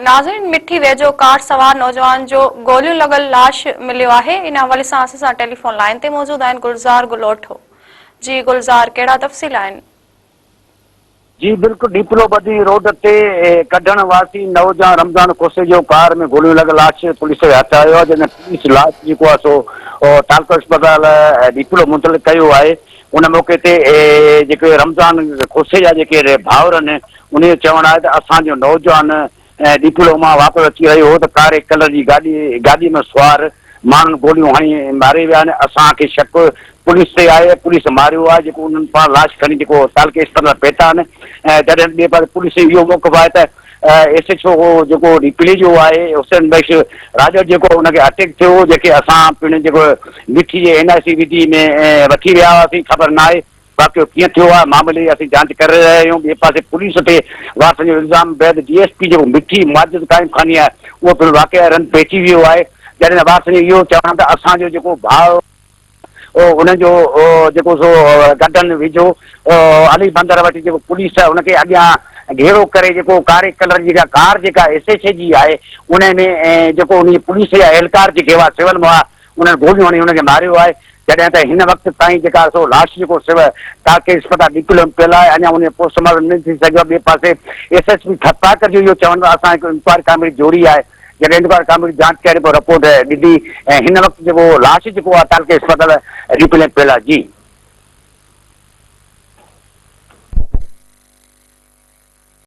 ناظرين مٺي ويجهو ڪار سوار نوجوان جو گوليون لڳل لاش مليو آهي ان حوالي سان اسان سان ٽيليفون لائين تي موجود آهن گلزار گلوٺو جي گلزار ڪهڙا تفصيل آهن. جي بلڪل ڏيپلو ٻڌي روڊ تي ڪڍڻ واسي نوجوان رمضان کوسي جو ڪار ۾ گوليون لڳل لاش پوليس کي هٿ آيو آهي جڏهن پوليس لاش جيڪو آهي سو تعلقه اسپتال ڏيپلو منتقل ڪيو آهي ان موقعي تي جيڪي رمضان کوسي جا جيڪي ڀائر آهن انهيء جو چوڻ آهي ته اسان جو نوجوان ڏيپلو مان واپس اچي رهيو هو ته ڪاري ڪلر جي گاڏي گاڏيء ۾ سوار ماڻهن گوليون هڻي ماري ويا آهن، اسان کي شڪ پوليس تي آهي، پوليس ماريو آهي، جيڪو انهن پاڻ لاش کڻي جيڪو تعلقي اسپتال پهتا آهن ۽ جڏهن ٻئي پاسي پوليس جو اهو موقف آهي ته ايس ايڇ او جيڪو ڏيپلي جو آهي حسين بخش راڄڙ جيڪو ان کي اٽيڪ ٿيو هو جيڪي اسان پڻ جيڪو مٺي جي اين آء سي وي ڊي ۾ وٺي ويا هئاسين خبر ناهي واقعو ڪيئن ٿيو آهي، معاملي جي اسين جاچ ڪري رهيا آهيون، ٻئي پاسي پوليس تي وارثن جو الزام بعد ڊي ايس پي جيڪو مٺي ماجد قائم خاني آهي اهو پڻ واقعي رند پهچي ويو آهي، جڏهن ته وارثن جو اهو چوڻ آهي ته اسان جو جيڪو ڀاء ان جو جيڪو سو گڊن ويجهو علي بندر وٽ جيڪو پوليس آهي ان کي اڳيان گهيرو ڪري جيڪو ڪاري ڪلر جي جيڪا ڪار جيڪا ايس ايڇ اي جي آهي ان ۾ جيڪو ان جي پوليس جا اهلڪار جيڪي هئا سول مان انهن گوليون هڻي ان کي ماريو آهي، جڏهن ته هن وقت تائين جيڪا سو لاش جيڪو سو تعلقي اسپتال ڏيپلو ۾ پيل آهي اڃا ان جو پوسٽ مارٽم نه ٿي سگهيو آهي، ٻئي پاسي ايس ايس پي ٿرپارڪر جو اهو چوڻ ته اسان هڪ انڪوائري ڪاميٽي جوڙي آهي جڏهن انڪوائري ڪاميٽي جاچ ڪري پوء رپورٽ ڏيندي ۽ هن وقت جيڪو لاش جيڪو آهي تعلقي اسپتال ڏيپلي ۾ پيل آهي جي.